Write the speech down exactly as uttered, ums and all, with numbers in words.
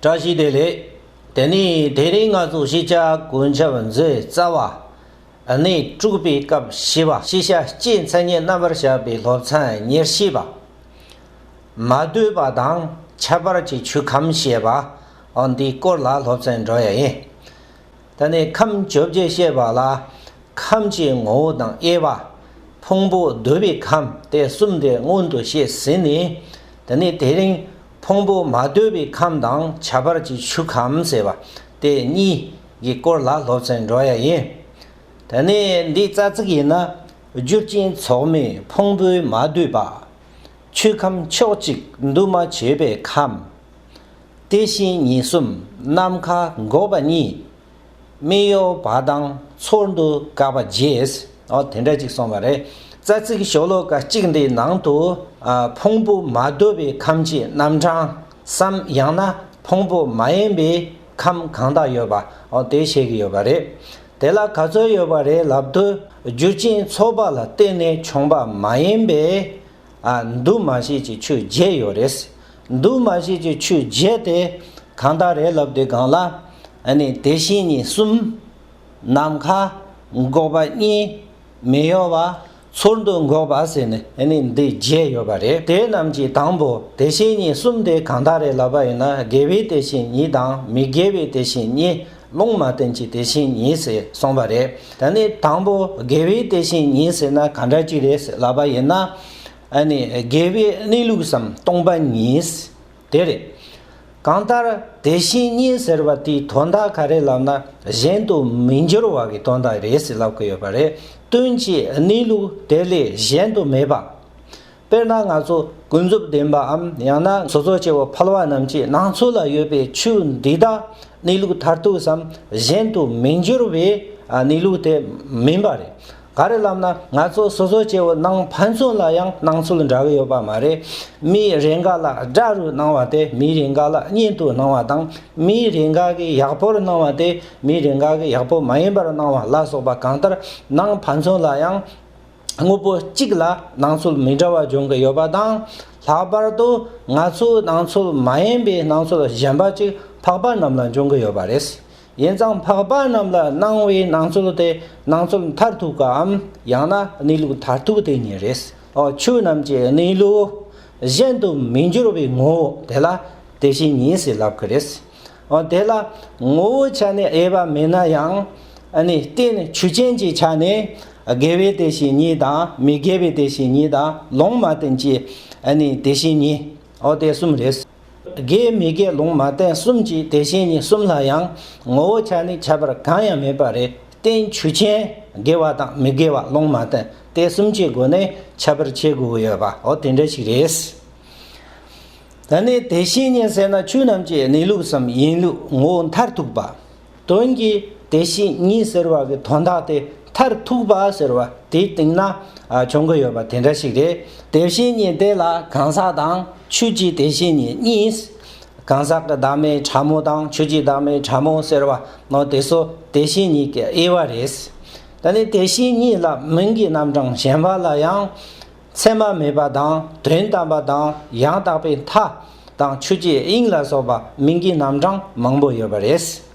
བཀྲ་ཤིས་བདེ་ལེགས། དེ་ནས་དེ་རིང་ང་ཚོ་ཤེས་བྱ་གོ་ཆ་མཛོད་རྩ་བ། གནས་དྲུག་པའི་སྐབས་བཞི་པ། ཤེས་བྱ་སྤྱིའི་མཚན་ཉིད་རྣམ་པར་བཞག་པའི་སློབ་ཚན་ཉེར་བཞི་པ། མ་འདོད་པ་དང་ཁྱད་པར་གྱི་ཆོས་ཁམས་བཤད་པ། འོ་འདིའི་སྐོར་ལ་སློབ་ཚན་འགྲོ་ཡ་ཡིན། ད་ནི་ཁམས་བཅོ་བརྒྱད་བཤད་པ་ལ། ཁམས་ཀྱི་ངོ་བོ་དང་དབྱེ་བ། ཕུང་པོ་འདོད་པའི་ཁམས་དེ་གསུམ་དེ་སྔོན་དུ་བཤད་ཟིན་ནས། དེ་ནས་དེ་རིང་ཕུང་པོ་མ་འདོད་པའི་ཁམས་དང་ཁྱད་པར་གྱི་ཆོས་ཁམས་ཟེར་བ་དེ་གཉིས་ཀྱི་སྐོར་ལ་སློབ་ཚན་འགྲོ་ཡ་ཡིན། དེ་ནས་འདི་རྩ་ཚིག་ཡིན་ན། རྒྱུ་རྐྱེན་ཚོགས་མེད་ཕུང་པོའི་མ་འདོད་པ། ཆོས་ཁམས་ཕྱོགས་གཅིག་འདུས་མ་བྱས་པའི་ཁམས། དེ་བཞིན་ཉིད་གསུམ་ནམ་མཁའ་འགོག་པ་གཉིས། མི་གཡོ་བ་དང་ཚོར་འདུ་འགག་པ་བརྒྱད། འོ་དེ་འདྲ་ཅིག་གསུངས་པ་རེད། རྩ་ཚིག་ཤོ་ལོ་ཀ་གཅིག་འདིའི་ནང་དུ། ཨ། ཕུང་པོ་མ་འདོད་པའི་ཁམས་ཀྱི་རྣམ་གྲངས་སམ། ཡང་ན་ཕུང་པོ་མ་ཡིན་པའི་ཁམས་གང་དག་ཡོད་པ། འོ་དེ་བཤད་ཀྱི་ཡོད་པ་རེད། དེ་ལ་ག་ཚོད་ཡོད་པ་རེད་ལབ་དུས། རྒྱུ་རྐྱེན་ཚོགས་པ་ལ་བརྟེན་ནས་བྱུང་བ་མ་ཡིན་པའི། ཨ། འདུས་མ་བྱས་ཀྱི་ཆོས་བརྒྱད་ཡོད་རེད། འདུས་མ་བྱས་ཀྱི་ཆོས་བརྒྱད་དེ་གང་དག་རེད་ལབ་དུས་སྒང་ལ། ཨ་ནི་དེ་བཞིན་ཉིད་གསུམ། ནམ་མཁའ་འགོག་པ་གཉིས། མི་གཡོ་བ། ཚོར་འདུ་འགག་པ་ཟེར་ནས་ཨ་ནི་འདི་བརྒྱད་ཡོད་པ་རེད། དེ་རྣམས་ཀྱི་དང་པོ་དེ་བཞིན་ཉིད་གསུམ་དེ་གང་དག་རེད་ལབ་པ་ཡིན་ན། དགེ་བའི་དེ་བཞིན་ཉིད་དང་མི་དགེ་བའི་དེ་བཞིན་ཉིད། ལུང་མ་བསྟན་གྱི་དེ་བཞིན་ཉིད་ཟེར་གསུངས་པ་རེད། ད་ནི་དང་པོ་དགེ་བའི་དེ་བཞིན་ཉིད་ཟེར་ན་ག་འདྲ་ཅིག་རེད་ལབ་པ་ཡིན་ན། ཨ་ནི་དགེ་བའི་གནས་ལུགས་སམ་སྟོང་པ་ཉིད་དེ་རེད། གང་ལྟར་དེ་བཞིན་ཉིད་ཟེར་བ་དེའི་དོན་དག་ག་རེ་ལབ་ན། གཞན་དུ་མི་འགྱུར་བ་གི་དོན་དག་རེད་ཟེར་ལབ་ཀྱི་ཡོད་པ་རེད། དོན་གྱི་གནས་ལུགས་དེ་ལས་གཞན་དུ་མེད་པ། དཔེར་ན་ང་ཚོ་ཀུན་རྫོབ་བདེན་པའམ། ཡང་ན་སོ་སོ་སྐྱེ་བོ་ཕལ་བ་རྣམས་ཀྱི་སྣང་ཚུལ་ལ་ཡོད་པའི་ཆོས་འདི་དག་གནས་ལུགས་མཐར་ཐུག་སམ་གཞན་དུ་མི་འགྱུར་བའི་གནས་ལུགས་དེ་མིན་པ་རེད། ག་རེ་ལབ་ན། ང་ཚོ་སོ་སོ་སྐྱེ་བོ་ནང་ཕན་ཚུན་ལ་ཡང་སྣང་ཚུལ་འདྲ་གི་ཡོད་པ་མ་རེད། མིའི་རེ་འགའ་ལ་དགྲ་རུ་སྣང་བ་དེ་མིའི་རེ་འགའ་ལ་གཉེན་དུ་སྣང་བ་དང་། མིའི་རེ་འགའ་གི་ཡག་པོར་སྣང་བ་དེ་མིའི་རེ་འགའ་གི་ཡག་པོ་མ་ཡིན་པར་སྣང་བ་ལ་སོགས་པ། གང་ལྟར་ནང་ཕན་ཚུན་ལ་ཡང་། དངོས་པོ་གཅིག་ལ་སྣང་ཚུལ་མི་འདྲ་བ་འབྱུང་གི་ཡོད་པ་དང་། ལྷག་པར་དུ་ང་ཚོའི་སྣང་ཚུལ་མ་ཡིན་པའི་སྣང་ཚུལ་གཞན་པ་གཅིག་འཕགས་པ་རྣམས་ལ་འབྱུང་གི་ཡོད་པ་རེད། ཡིན་ཙང་འཕགས་པ་རྣམས་ལ་སྣང་བའི་སྣང་ཚུལ་དེ་སྣང་ཚུལ་མཐར་ཐུག་གམ། ཡང་ན་གནས་ལུགས་མཐར་ཐུག་དེ་ཉིད་རེད། འོ་ཆོས་རྣམས་ཀྱི་གནས་ལུགས་གཞན་དུ་མི་འགྱུར་བའི་ངོ་བོ་དེ་ལ་དེ་བཞིན་ཉིད་ཟེར་ལབ་ཀྱི་རེད། འོ་དེ་ལ་ངོ་བོའི་ཆ་ནས་དབྱེ་བ་མེད་ན་ཡང་། ཨ་ནི་རྟེན་ཆོས་ཅན་གྱི་ཆ་ནས་དགེ་བའི་དེ་བཞིན་ཉིད་དང་། མི་དགེ་བའི་དེ་བཞིན་ཉིད་དང་། ལུང་མ་བསྟན་གྱི་ཨ་ནི་དེ་བཞིན་ཉིད། འོ་དེ་གསུམ་རེད། དགེ་མི་དགེ་ལུང་མ་བསྟན་གསུམ་གྱི་དེ་བཞིན་ཉིད་གསུམ་ལ་ཡང་ངོ་བོའི་ཆ་ནས་ཁྱད་པར་གང་ཡང་མེད་པ་རེད། རྟེན་ཆོས་ཅན་དགེ་བ་དང་མི་དགེ་བ་ལུང་མ་བསྟན་དེ་གསུམ་གྱི་སྒོ་ནས་ཁྱད་པར་ཕྱེ་དགོས་ཀྱི་ཡོད་པ། འོ་དེ་འདྲ་ཞིག་རེད། ད་ནི་དེ་བཞིན་ཉིད་ཟེར་ན་ཆོས་རྣམས་ཀྱི་གནས་ལུགས་སམ་ཡིན་ལུགས་ངོ་བོ་མཐར་ཐུག་པ། དོན་གྱི་དེ་བཞིན་ཉིད་ཟེར་བ་གི་དོན་དག་དེ་མཐར་ཐུག་པ་ཟེར་བ་དེའི་སྟེང་ན་ཨ་བྱུང་གི་ཡོད་པ་དེ་འདྲ་ཞིག་རེད། དེ་བཞིན་ཉིད་དེ་ལ་གང་ཟག་དང་ཆོས་ཀྱི་དེ་བཞིན་ཉིད་གཉིས། གང་ཟག་གི་བདག་མེད་ཕྲ་མོ་དང་ཆོས་ཀྱི་བདག་མེད་ཕྲ་མོ་ཟེར་བ་ནོ། དེ་ཚོ་དེ་བཞིན་ཉིད་ཀྱི་དབྱེ་བ་རེད། ད་ནི་དེ་བཞིན་ཉིད་ལ་མིང་གི་རྣམ་གྲངས་གཞན་པ་ལ་ཡང་། མཚན་མ་མེད་པ་དང་། དོན་དམ་པ་དང་། ཡང་དག་པའི་མཐའ་དང་། ཆོས་ཀྱི་དབྱིངས་ལ་སོགས་པ་མིང་གི་རྣམ་གྲངས་མང་པོ་ཡོད་པ་རེད།